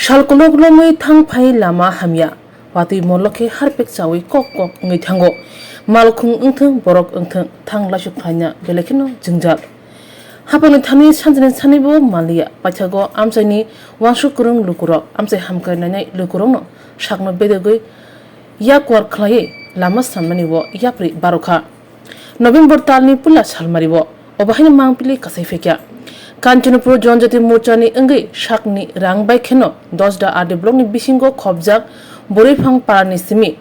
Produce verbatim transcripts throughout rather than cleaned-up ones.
Sal kolok lomwi thang phai lama hamya, watwi molo khe harpek chawi kok kok wngwi thango. Malkhung wngthwng, borok wngthwng, thang laisuk khlaina belai kheno jwngjal. Hapangni thani sanjani sanibo manliya, paithago amchaini uansuk kwrwng lukurok, amchai hamkrai nainai lukurokno sakno bedegwi yakwar khlaiwi lama swnamnani o yapri barokha. November talni puila salmari o obo haino mangpili kasai phaikha. Kanchanpur Janjati Morchani wngwi sakni rang bai kheno Dosda R D blockni bisingo khobjak Bwrwiphang parani simi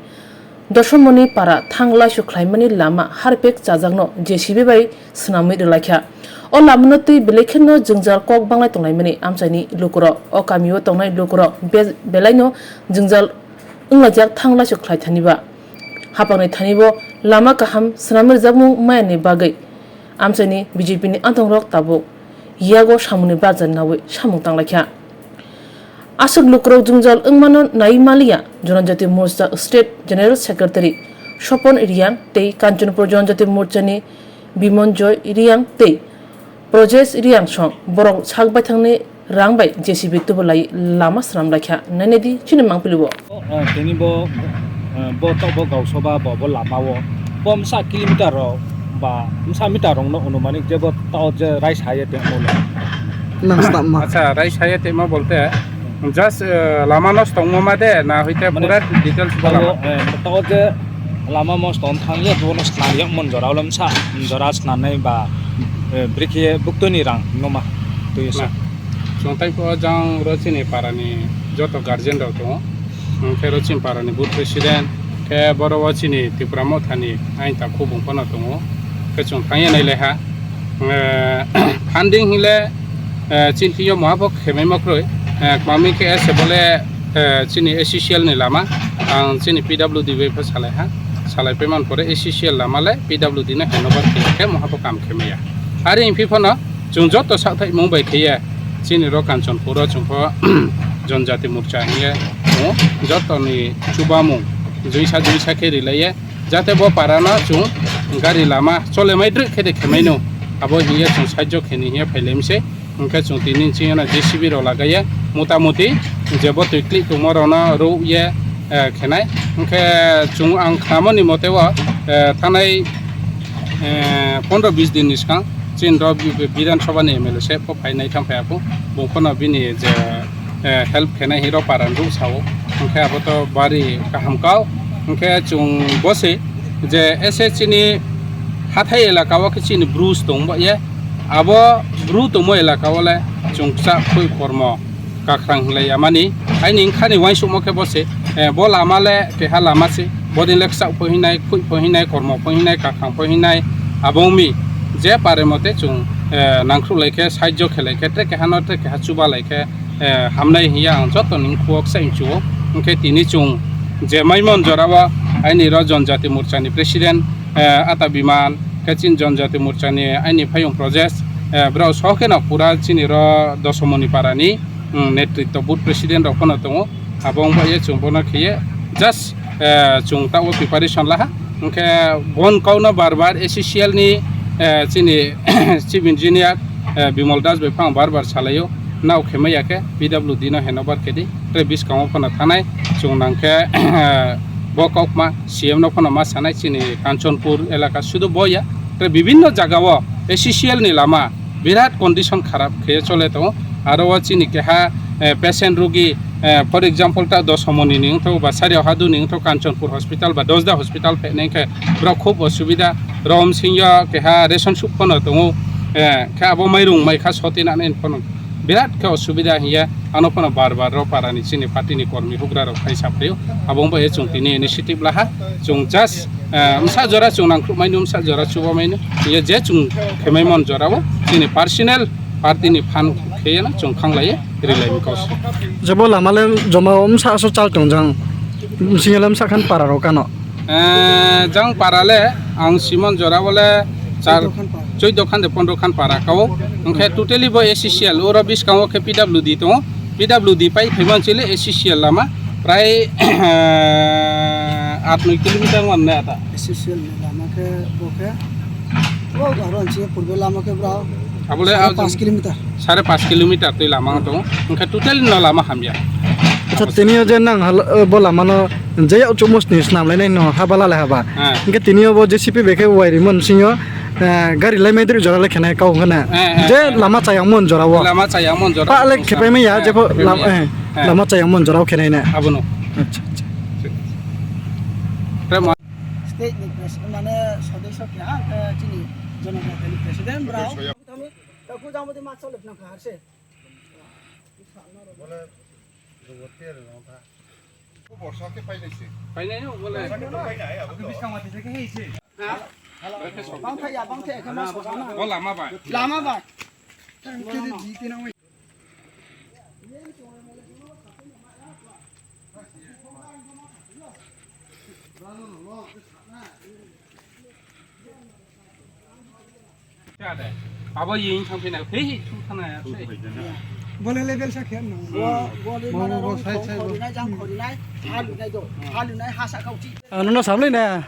Dosomoni para thang laisu khlaimani lama harpek chajakno J C B bai swnamwi rwlaikha. O lamano twi belai kheno jwngjal kok banglai tonglaimani amchaini lukurok. O kamio tongnai lukurok be-, belaino jwngjal wnglaijak thang laisu khlai thani ba. Hapangni thani bo lama kaham swnamwi rwjakmung mayani bagwi amchaini B J P ni antongrok tabuk yago samungni barja nawi samung tanglaikha. Aswk lukurok jwngjal wngmano nai maliya Janajati Morcha State General Secretary Sopon Riyang tei Kanchanpur Janajati Morchani Bimonjoy Riyang tei Projesh Riyang song borok sak baithangni rang bai J C B tubulai lama swnam laikha. Nainedi chini mangpili o. O, eh, tini bo, eh, bo tok bo gausoba bo, bo lama o. Bo msa kilometer rok ba msa meter rok no anumanik je bo tao je rai saye tongmo no. Nang snam ma. Acha, rai saye tongmo bolte just, eh, lama no tongmo ma de na hoite mane pura details bo lama. Eh, tao je lama mo stone thang ye bo no sna ye mon jora ulo msa jora sna nai ba, eh, brikhe buktoni rang no ma. Tui sa. Chwng tei khe o jang ro chini parani joto guardian rok tongo. Hwnkhe ro chini parani booth president, khe boro o chini Tipra Mothani ain takhuk bung phano tongo. Khe chwng thangya nai leha. Eh, funding hinle, eh, chini thwiyo moha bo khemai ma kwrwi. Eh, kwmami khe ese bole, eh, chini A C C L ni lama, ang chini P W D bai pha salai ha. Salai paiman pore A C C L lama le P W D no handover khe, khe moha bo kam khemaya. Are hwnphi phano chwng joto sakthai mung bai kheye chini ro Kanchanpur o chwng pho Janjati Morcha hiye tongo. Jotoni chubamung juisa juisa khe rilaiye, jate bo para no chwng gari lama chole mai drwk khe de khemai no, abo hiye chwng sahajyo kheni hiye phai lai mse. Hwnkhe chwng tini chini ano J C B rok lagaiye motamuti je bo twi klik tongma rok no rw ye, eh, khenai. Hwnkhe chwng ang khnamani mote o, eh, thanai eh, pondro bis din ni swkang chini ro bi-, bi-, Bidhan Sabha ni M L A se pho phai nai thang phai aphu, bung phano bini je, eh, help khenai hiro para ni ruk sao, hwnkhe abo to bari kaham kao, hwnkhe chwng bo se je S H ni hathai elaka o khe chini Bru tong ba ye, abo Bru tongmo elaka o le chwng kwchak khoi kormo kakrang hinlai yamani. Aini wngkhani uansukmo khe bo se, eh, bo lama le keha lama se, bodin le kwchak pho hinai, khoi pho hinai, kormo pho hinai, kakrang pho hinai, abo wngmi je pare mote chwng, eh, nangkhruk lai khe, sahajyo khe lai khe, tre keha no tre keha chuba lai khe, eh, hamnai hiya ang joto ni mkhu o kwchai mchu o. Hwnkhe tini chwng je maimon jora o aini ro Janjati Morcha ni president, eh, Ata Biman, khe chini Janjati Morcha ni aini phayung Projesh, eh, brao soh kheno pura chini ro Dosomoni para ni, mm, netritto booth president rok phano tongo. Abo wng bai ye chwng bono khiye just, eh, chwng ta o preparation laha. Hwnkhe bon kau no bar bar A C C L ni, eh, chini chief engineer, eh, Bimal Das bai phano bar bar salaio, nao khe maya khe P W D no handover khe di, tei bwskango phano thanai chwng nang khe, bo kokma C M no phano ma sanai chini Kanchanpur elaka sudu boya, tei bibinno jaga o A C C L ni lama birat condition kharap khe chole tongo. Aro o chini keha, eh, patient rugi, eh, for example ta Dosomoni ni wngthok ba Sariahadu ni wngthok Kanchanpur hospital ba Dosda hospital phainai khe borok khub osubida rom singyo keha ration soup phano tongo, eh, khe abo mairung mai kha soti nani phano birat khe osubida hiya. Ano phano bar bar ro para ni chini party ni kormi hugra rok phai sa phaio. Abo wngbai chwng tini initiative laha. Chwng just, eh, msa jora chwng nangkhruk maino, msa jora chuba maino. Ye je chwng khemai mon jora o chini personal party ni phan kheyana chwng khanglaiye rilai mi kos. Jebo lama le joma o msa so chal tong jang. Msing le msa khan para ro kano. Eh, jang para le ang simon jora o le char, choido khan de pondro khan para kao. Hwnkhe totally bo A C C L, oro bwskango khe P W D tongo. P W D pai phaimani chili A C C L lama prai, eh, aat noi kilometer wan na ata. A C C L ni lama khe bo khe, o aro ang chini purbe lama khe bra Abole sare a paanch kilometer. Sare paanch kilometer twi lama wng tongo. Wngkhe totally no lama hamya. Acha, tini o je nang hal-, o bo lama no je yau chumo sni snam lainai no haba lale haba. Eh. Wngkhe tini o bo J C B bai khe wai rimo nsingo, eh, gari lai mai dri jora le khenai kau wngkha na. Eh, eh, je eh. Lama chayang mon jora o. Lama chayang mon jora. Pa le khepai mai ya, eh, je pho lam-, eh, eh. Lama chayang mon jora o khenai na. Abono. Acha, acha. State ni pres-, mane sodesyo keha, eh, chini Jonotadal ni president brao. Tamo, tamo jang bodi mat solip nang kha harse. Bole, borsa ke painai se. Painai no, bole. Bang thai ya, bang thai, kama sojana. O lama bai. Lama bai. Abo ying thang phina, hei, hei, thung thang ya, thung phai jana. Bole level sa khe no. Bo, bo le mana bo rong sai, thong sai, khori bo. Nai, jang khori nai, ha lu nai do, ha lu nai, ha sa kau ti. Ano no samlai na.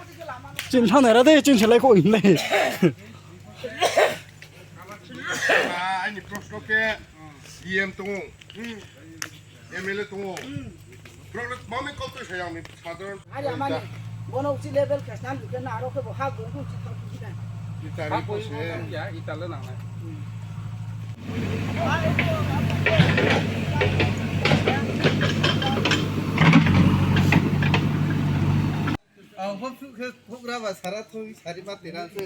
Chin thang na ra de, chin selai ko in le. Ah, ani proshno ke D M tongo. M L A tongo. Borok le mami kok twi sayang ni sadharon. Ari amani bono uchi level khesna lukhe na aro khe bo ha gong uchi thang uchi nai. Itali ha koi kose. Bo ya, itali nang nai. Ang hop suk khe thok ra ba sara thok sari ma tera se.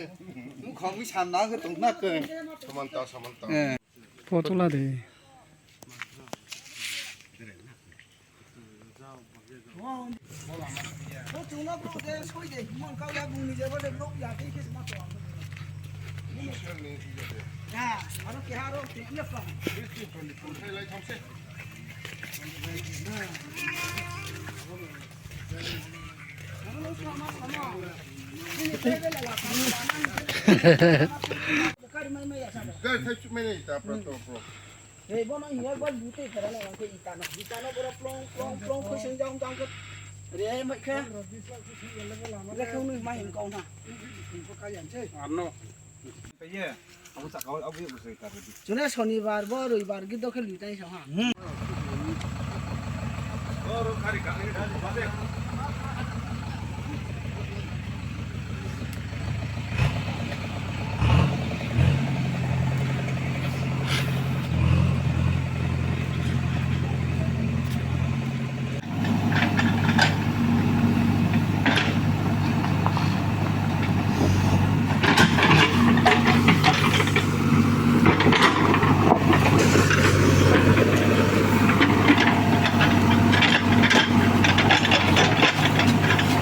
Mukhang wi sam na khe tong na khe. Samanta, samanta. Eh. Photo la de. Hey, bono hiya gol bute kara na wangke itano. Itano boro plong, plong, plong, khuising jang, jang ke. Re, mai khe. Lekhe unu ma hin kau na. Arno. Ye, abo chaka, abo ye busai kara di. Chune sonibar bo, roibar gi dokhe luitai sa ha. Hmm. Oro kari kari kari.